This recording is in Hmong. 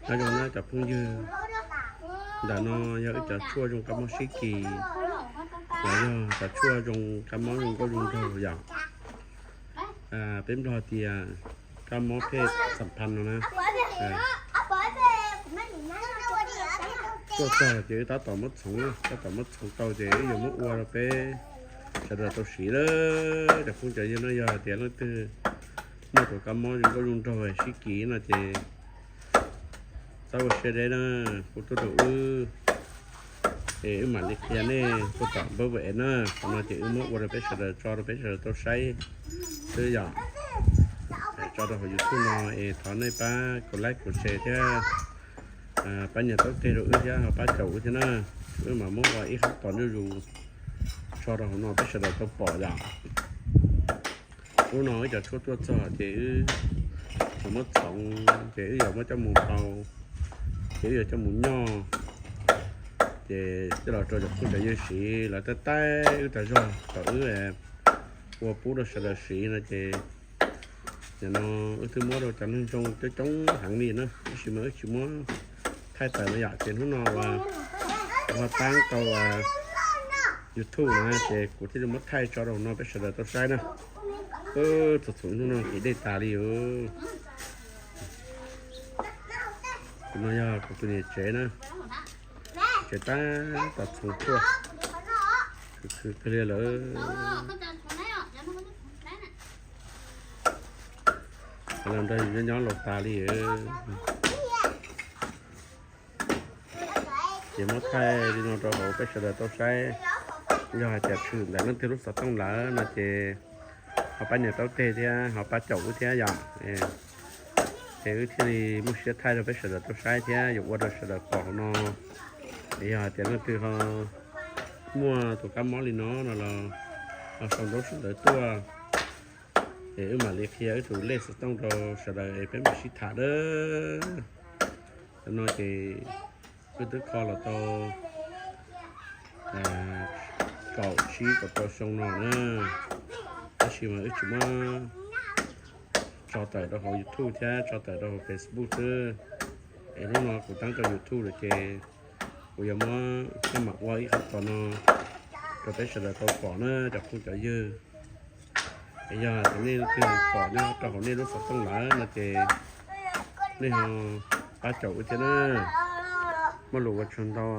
Nyob zoo na cov phooj ywg, ntawm no yog wb cov tshuaj zoo kab mob sib kis, los yog cov tshuaj zoo kab mob zoo nkauj zoo nraug yom. Peb Nplog tias kab mob phej xam phaj no na. Tuaj txog ces wb tab tom muab txhoov, tab tom muab txhoov tau ces wb yuav muab ua rau peb sawv daws tau siv lawm. Cov phooj cov ywg, no yog tias leej twg muaj tus kab mob zoo nkauj zoo nraug sib kis no ces txhob ua siab deb na, hu tuaj rau wb es wb mam li qhia nej tuaj tom npawb es na. Qhov no ces wb muab ua rau peb sawv daws, tso rau peb sawv daws tau saib xwb yom. Tso rau hauv YouTube no es thov nej pab kuv like kuv share thiab pab nias taub teg rau wb thiab ho pab caum wb thiab na. Wb mam muab ua ib qhab tos zuj zus tso rau hauv no peb sawv daws tau pom yom. Hnub no wb cov tshuaj tuaj txog ces wb yuav muab txhoov, ces wb yuav muab coj mus hau, ces wb yuav coj mus nyoj, ces coj los rau cov phooj cov ywg siv, lawv taij taij wb tas zog kom wb ua pub rau sawv daws siv no ces nim no wb twb muab rau cov neeg zoo coob coob heev li na, tab sis mas wb tsis muab thaij tawm no yom. Ces hnub no uas ho tab tau YouTube na ces kuv thiaj li muab thaij tso rau no peb sawv daws tau saib na. Txhua txhua hnub no kev dej tas li os. Tus no yog kuv tus niam tsev na, tsev tab tom txhoov tshuaj, khwv khwv kawg li lawm. Los nrog yus nyob nyob los tas li. Ces muab thaij li no rau hauv peb sawv daws tau saib. Yog hais tias tshwm ntawm leej twg lub xov tooj lawm no ces ho pab nias taub teg thiab ho pab caum wb thiab yom. Ces wb thiaj li muaj siab thaij rau peb sawv daws tau saib thiab yuav ua rau sawv daws pom hauv no. Es yog hais tias leej twg ho muaj tus kab mob li no no los ho sau ntaub sau ntawv tuaj es wb mam li qhia wb tus lej xov tooj rau sawv daws es peb mam sib tham na. Tam no ces wb twb kho los tau kaum tsib kaum rau xyoo no na, tab sis mas wb tsis muab tso tawm rau hauv YouTube thiab tso tawm rau hauv Facebook xwb. Es hnub no kuv tab rau YouTube lawm ces kuv yuav muab coj mam ua ib qhov tos no rau peb sawv daws tau pom na cov phooj cov ywg. Es yog tias nej leej twg pom nyob rau hauv nej lub xov tooj lawm no ces nej ho pab caum wb thiab na. Muaj lus ua tsaug ntau.